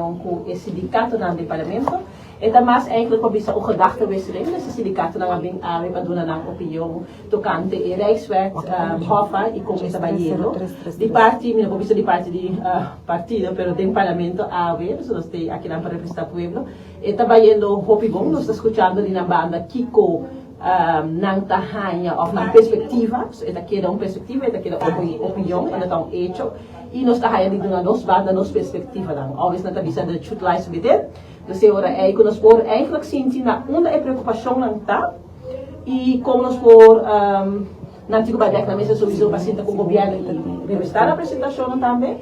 reunion ku e sindikatonan di parlamento. E ta mas eigenlijk pa bisa un gedachtewisseling. Dus e sindikatonan a bin awe pa duna nan opinion tokante e Rijkswet, HOFA i kon e ta bayendo. Di parti, mi no por bisa di parti di partido, pero den parlamento awe, pasobra nos ta akinan pa representá pueblo, e ta bayendo hopi bon. Nos ta skuchando di nan banda kiko nan ta haña òf nan perspektiva. So e ta keda un perspektiva, e ta keda un opinion, e no ta un echo. I nos ta haña di duna nos banda nos perspektivanan. Always nan ta bisa the truth lies within. Dus e ora ei ku nos por eigenlijk sinti na unda e preokupashonnan ta i kon nos por nan tin ku bai bèk na mesa souiso pa sinta ku gobièrnu i revisá nan presentashonnan tambe.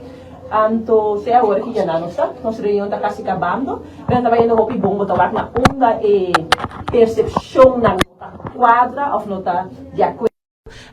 Anto sea awor ki ya nos ta, nos reunion ta kasi kabando, pero ta bayendo hopi bon. Bo ta wak na unda e persepshonnan no ta kuadra òf no ta di akuerdo.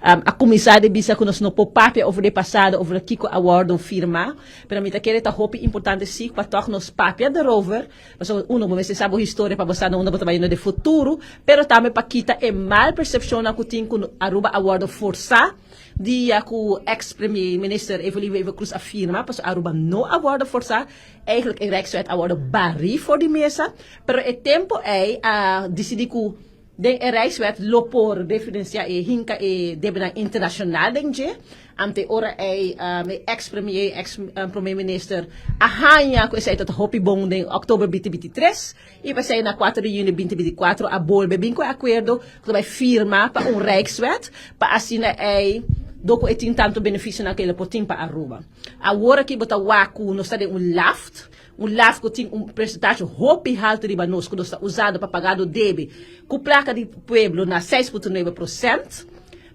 A kuminsá di bisa ku nos no por papia over di pasado, over kiko a wòrdu firmá, pero mi ta kere ta hopi importante sí pa tòg nos papia derover, pasobra uno bo mester sa bo historia pa bo sa na unda bo ta bayendo den futuro, pero tambe pa kita e mal persepshonnan ku tin ku Aruba a wòrdu forsá dia ku eks Premier Minister Evelyn Wever-Croes a firma, pasobra Aruba no a wòrdu forsá, eigenlijk e Rijkswet a wòrdu barí for di mesa, pero e tempu ei a disidí ku. Den e Rijkswet lo por referencia e hinca e debenan internacional den dje. Ante ora ei e ex premier, ex prome minister a haña cu esei ta hopi bon den october 2023 y p'esei na 4 di juni 2024 a bolbe bin cu e acuerdo cu ta bay firma pa un Rijkswet pa asina ei do cu e tin tanto beneficionan cu e lo por tin pa Aruba. Awor aki bo ta wak cu nos ta den un laft. Un laf ku tin un persentashe hopi haltu riba nos ku nos ta usando pa pagado debe ku plaka di pueblo na 6,9%.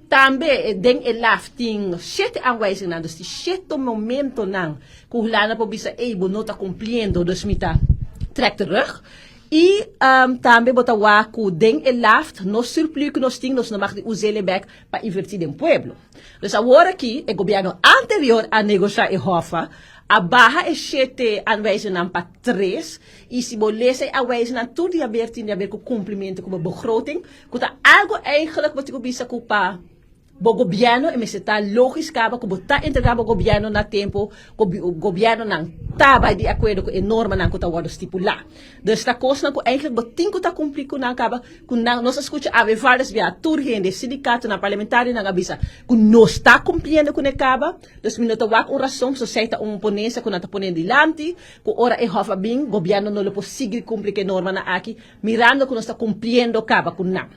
Tambe den e laf tin shete aanwijzingnan, dus tin shete momentonan ku Hulanda por bisa ey bo no ta kumpliendo dus mi ta trek terug. I tambe bo ta wak ku den e laf nos surplus ku nos tin nos no mag di us'e bek pa inverti den pueblo. Dus awor aki e gobierno anterior a negosha e hofa a baha e shete aanwijzingnan pa tres y si bo lesa e aanwijzingnan tur di haber tin di haber cu cumplimento cu bo begroting cu ta algo eigenlijk bo tin cu bisa cu pa bo gobierno e mester ta logisch caba cu bo ta entrega bo gobierno na tempo cu gobiernonan ta bay di acuerdo cu e normanan cu ta wordo stipula. Dus ta cosnan cu eigenlijk bo tin cu ta cumpli cu nan caba cu nan nos a scucha awe varios bia tur hende sindicatonan parlamentarionan a bisa cu nos ta cumpliendo cu ne caba. Dus mi no ta wak un rason so esei ta un ponencia cu nan ta pone dilanti cu ora e hof a bin gobierno no lo por sigui cumpli cu e normanan aki mirando cu nos ta cumpliendo caba cu nan.